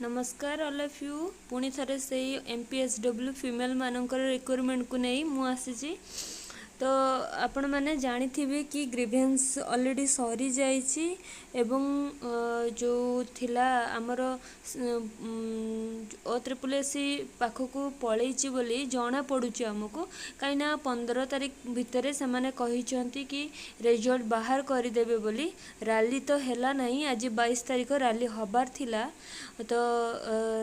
ନମସ୍କାର all of you. ପୁଣି ଥରେ ସେଇ ଏମ୍ ପି ଏସ୍ ଡବ୍ଲ୍ୟୁ ଫିମେଲ୍ମାନଙ୍କର ରିକ୍ରୁଟମେଣ୍ଟକୁ ନେଇ ମୁଁ ଆସିଛି। ତ ଆପଣମାନେ ଜାଣିଥିବେ କି ଗ୍ରିଭେନ୍ସ ଅଲରେଡ଼ି ସରିଯାଇଛି ଏବଂ ଯେଉଁ ଥିଲା ଆମର ଓ ତ୍ରିପୁଲ ଏସ୍ ସି ପାଖକୁ ପଳେଇଛି ବୋଲି ଜଣାପଡ଼ୁଛି ଆମକୁ, କାହିଁକିନା 15 ତାରିଖ ଭିତରେ ସେମାନେ କହିଛନ୍ତି କି ରେଜଲ୍ଟ ବାହାର କରିଦେବେ ବୋଲି। ରାଲି ତ ହେଲା ନାହିଁ। ଆଜି 22 ତାରିଖ ରାଲି ହେବାର ଥିଲା। ତ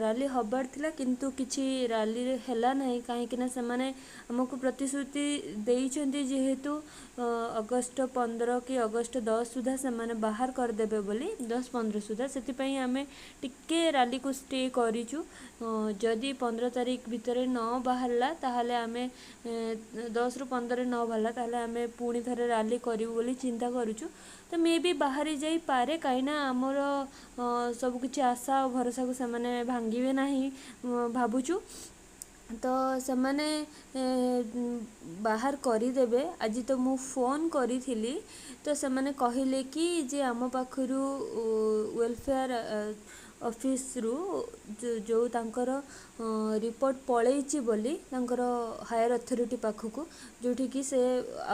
ରାଲି ହେବାର ଥିଲା, କିନ୍ତୁ କିଛି ରାଲିରେ ହେଲା ନାହିଁ, କାହିଁକିନା ସେମାନେ ଆମକୁ ପ୍ରତିଶ୍ରୁତି ଦେଇଛନ୍ତି ଯେହେତୁ ଅଗଷ୍ଟ 15 କି ଅଗଷ୍ଟ 10 ସୁଦ୍ଧା ସେମାନେ ବାହାର କରିଦେବେ ବୋଲି, 10-15 ସୁଦ୍ଧା। ସେଥିପାଇଁ ଆମେ ଟିକେ ରାଲିକୁ ଷ୍ଟେ କରିଛୁ। ଯଦି 15 ତାରିଖ ଭିତରେ ନ ବାହାରିଲା, ତାହେଲେ ଆମେ 10ରୁ 15 ନ ବାହାରିଲା, ତାହେଲେ ଆମେ ପୁଣି ଥରେ ରାଲି କରିବୁ ବୋଲି ଚିନ୍ତା କରୁଛୁ। ତ ମେ ବି ବାହାରି ଯାଇପାରେ, କାହିଁକିନା ଆମର ସବୁକିଛି ଆଶା ଆଉ ଭରସାକୁ ସେମାନେ ଭାଙ୍ଗିବେ ନାହିଁ ଭାବୁଛୁ। ତ ସେମାନେ ବାହାର କରିଦେବେ। ଆଜି ତ ମୁଁ ଫୋନ୍ କରିଥିଲି, ତ ସେମାନେ କହିଲେ କି ଯେ ଆମ ପାଖରୁ ୱେଲଫେୟାର ଅଫିସରୁ ଯେଉଁ ତାଙ୍କର ରିପୋର୍ଟ ପଳେଇଛି ବୋଲି ତାଙ୍କର ହାୟର ଅଥରିଟି ପାଖକୁ, ଯେଉଁଠିକି ସେ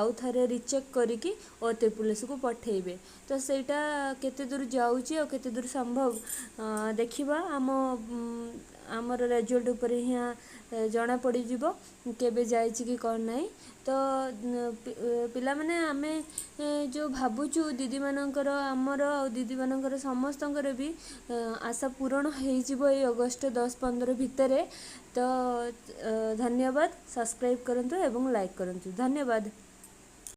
ଆଉ ଥରେ ରିଚେକ୍ କରିକି ଓ ତ୍ରିପୁଲ ପଠେଇବେ। ତ ସେଇଟା କେତେ ଦୂର ଯାଉଛି ଆଉ କେତେ ଦୂର ସମ୍ଭବ, ଦେଖିବା। ଆମର ରେଜଲ୍ଟ ଉପରେ ହିଁ ଜଣାପଡ଼ିଯିବ କେବେ ଯାଇଛି କି କ'ଣ ନାହିଁ। ତ ପିଲାମାନେ, ଆମେ ଯେଉଁ ଭାବୁଛୁ, ଦିଦିମାନଙ୍କର, ଆମର ଆଉ ଦିଦିମାନଙ୍କର ସମସ୍ତଙ୍କର ବି ଆଶା ପୂରଣ ହେଇଯିବ ଏଇ ଅଗଷ୍ଟ 10-15 ଭିତରେ। ତ ଧନ୍ୟବାଦ। ସବସ୍କ୍ରାଇବ୍ କରନ୍ତୁ ଏବଂ ଲାଇକ୍ କରନ୍ତୁ। ଧନ୍ୟବାଦ।